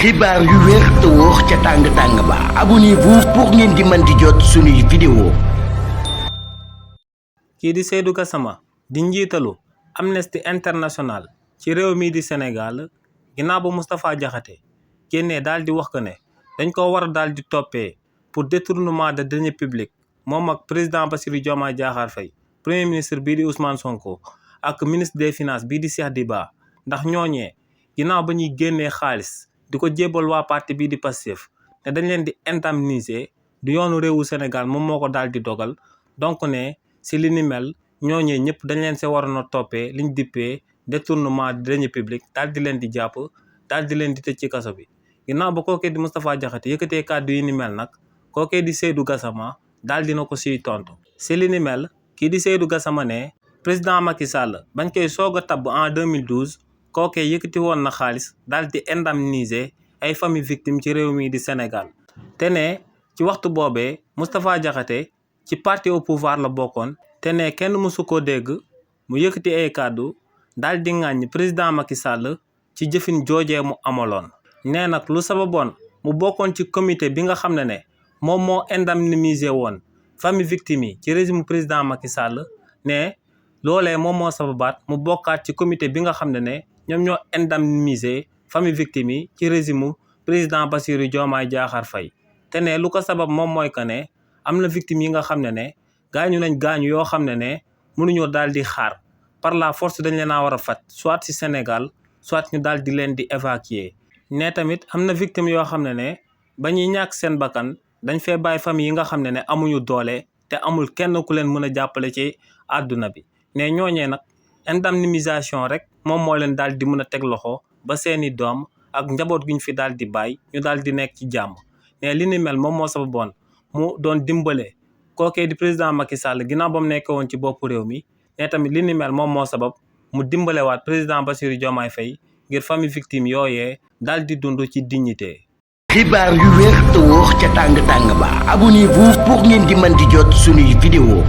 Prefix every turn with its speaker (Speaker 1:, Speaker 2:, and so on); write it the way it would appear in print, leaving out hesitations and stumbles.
Speaker 1: xibaar yu wér te wóor ca tàng-tàng ba abonnez-vous pour ngeen di mën di jot suñuy vidéo.
Speaker 2: kii di Seydou Gassama di njiitalu Amnesty International ci réew mi di Sénégal ginnaaw ba Moustapha Diakhaté génnee daal di wax que ne dañ ko war a daal di toppee pour détournement de deniers publics moom ak président Bassirou Diomaye Diakhar Faye premier ministre bii di Ousmane Sonko ak ministre des finances bii di Cheikh Diba ndax ñooñee ginnaaw ba ñuy génnee xaalis di ko jébal waa parti bii di Pastef te dañ leen di indemniser du yoonu réewu Sénégal moom moo ko daal di dogal donc ne si li ni mel ñooñee ñëpp dañ leen see waroon a toppee liñ dippee détournement de deniers publics daal di leen di jàpp daal di leen di tëj ci kaso bi. ginnaaw ba kookee di Moustapha Diakhaté yëkkatee kàddu yi ni mel nag kookee di Seydou Gassama daal dina ko siy tontu si li ni mel kii di Seydou Gassama ne président Macky Sall bañ koy soog a tabb en 2012 kookee yëkkati woon na xaalis daal di indemniser ay famille victime ci réew mi di Sénégal te ne ci waxtu boobee Moustapha Diakhaté ci parti au pouvoir la bokkoon te ne kenn mësu ko dégg mu yëkkati ay kàddu daal di ŋàññ président Macky Sall ci jëfin joojee mu amaloon. nee nag lu sababoon mu bokkoon ci comité bi nga xam ne moom moo indemniser woon famille victime yi ci régime président Macky Sall ne loolee moom moo sababaat mu bokkaat ci comité bi nga xam ne ñoom ñoo indemniser famille victime yi ci régime président Bassirou Diomaye Diakhar Faye te ne lu ko sabab moom mooy que ne am na victime yi nga xam ne gaañu nañ gaañu yoo xam ne mënuñoo daal di xaar par la force dañ leen a war a fat soit ci Sénégal soit ñu daal di leen di évacuer ne tamit am na victime yoo xam ne ba ñuy ñàkk seen bakkan dañ fee bàyyi famille yi nga xam ne amuñu doole te amul kenn ku leen mën a jàppale ci àdduna bi ne ñooñee nag indemnisation rek moom moo leen daal di mën a teg loxo ba seeni doom ak njaboot gi ñu fi daal di bàyyi ñu daal di nekk ci jàmm ne li ni mel moom moo sababoon mu doon dimbale kookee di président Macky Sall ginnaaw ba mu nekkee woon ci bopp réew mi ne tamit li ni mel moom moo sabab mu dimbalewaat président Bassirou Diomaye Faye ngir famille victime yooyee daal di dund ci dignité.
Speaker 1: xibaar yu wér te wóor ca tàng-tàng ba abonnez-vous pour ngeen di mën di jot suñuy vidéo.